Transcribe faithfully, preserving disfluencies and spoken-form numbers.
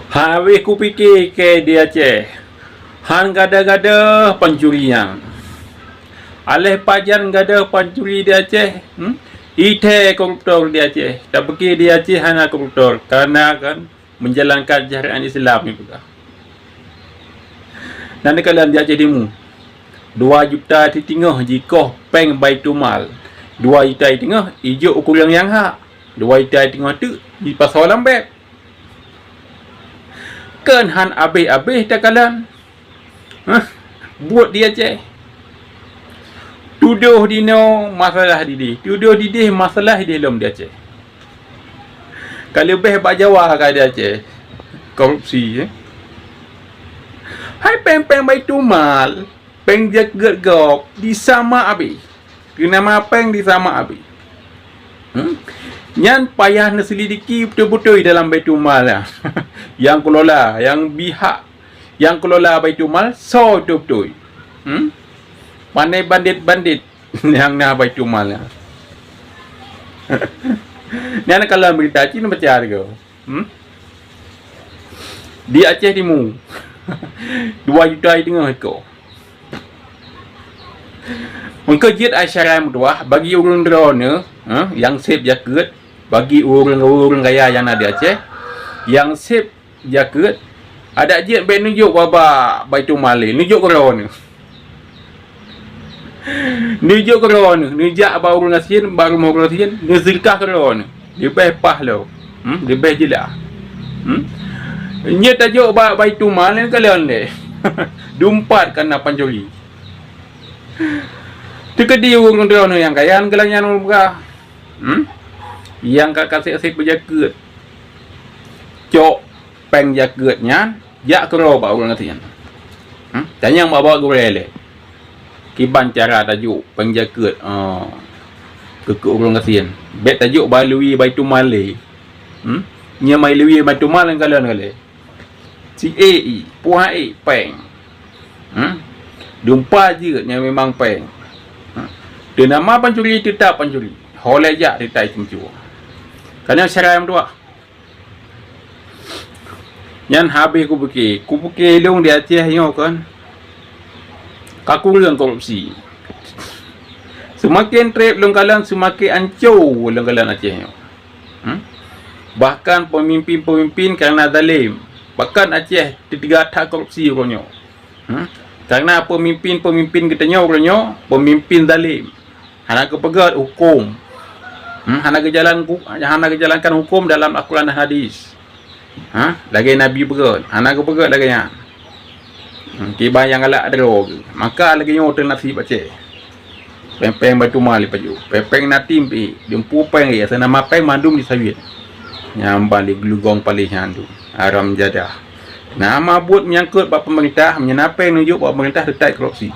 Habéh kupike kée di Aceh, han gadôh-gadôh pancuri nyan. Aléh pajan gadôh pancuri di Aceh, hmm? Ithée koruptor di Aceh. Tapike di Aceh hana koruptor, kareuna kan menjalankan syariat Islam nyan peugah. Nan neukalon di Aceh Timu, dua juta siteungoh jikoh péng Baitulmal. Dua juta siteungoh ijok u kureueng nyang hak. Dua juta siteungoh teuk jipasoe lam beb. Kon han abéh-abéh takalon. Hah? Buet di Aceh. Tudoh dinoe masalah dideh. Tudoh dideh masalah dideh lom di Aceh. Ka leubeh bak Jawa ka di Aceh. Korupsi, eh. Hai péng-péng Baitulmal, péng jakeuet gob, disama abéh. Keu nama péng disama abéh. Hmm? Nyan payah neuselidiki beutôi-beutôi dalam Baitulmal nyan. Nyang kelola, nyang bihak, nyang kelola Baitulmal soe beutôi-beutôi. Hmm? Pandai bandit-bandit nyang na Baitulmal nyan. Nyan kalau berita cit baca hareuga. Hmm? Di Aceh Timu. Dua juta siteungoh iko. Meukeujeuet ai syedara meutuwah bagi ureuëng droeneuh, eh, nyang seb jakeuet, bagi ureuëng-ureuëng kaya nyang na di Aceh, nyang seb jakeuet, adak jeuet bék neujok bak Baitulmal lé, neujok keu droeneuh. Neujok keu droeneuh, neujak bak ureuëng gasien, bak rumoh ureuëng gasien, neuseudeukah keu droeneuh. Leubeh paih lom. Hmm, leubeh jeulaih. Hmm? Nyoe tajok bak Baitulmal nyan ka lheueh lé. Dumpat ka na pancuri. Teukeudi ureuëng droeneuh nyang kaya, geulanyan ureuëng peugah. Hmm? Nyang ka kasek-sek beujakeuet. Cok péng jakeuet nyan, jak keudroe bak ureuëng gasien. Hmm? Tanyong bak-bak gurée lé. Kiban cara tajok péng jakeuet, ah, keu, keu ureuëng gasien. Bék tajok bak lewée Baitulmal lé. Hmm? Nyoe mai lewée Baitulmal nyang kalon ka lé. Ci ék i, puah ék péng. Hmm? Dumpa jeuet nyang memang péng. Hmm? Teunama pancuri teutap pancuri. Ho lé jak teutai ceumeucue. Ka nyoe syedara meutuwah. Nyan habéh kupike, kupike lôn di Aceh nyoe kan ka kureueng korupsi. Seumaken treb lôn kalon, seumaken anco lôn kalon Aceh nyoe. Hmm? Bahkan peumimpin-peumimpin kareuna zalem. Bahkan Aceh teuga that korupsi uroe nyoe. Hmm? Kareuna peumimpin-peumimpin geutanyoe uroe nyoe, peumimpin zalem. Hana geupeugét huköm. Hmm, hana geujalan, hana geujalankan huköm dalam Al-Quran dan Hadis. Ha? Lagée Nabi peugét, hana geupeugét lagée nyan. Hmm, kiban nyang galak droe geuh. Maka lagée nyoe teunasib Aceh. Péng-péng Baitulmal lé pajoh. Péng-péng Yatim pih, dumpu péng lé, asai nama péng mandum disawét. Nyang ban lé geulugong paléh nyan tu. Haram jadah. Nama buet menyangkut bak pemerintah, meunyoe na péng neujok bak pemerintah teutai korupsi.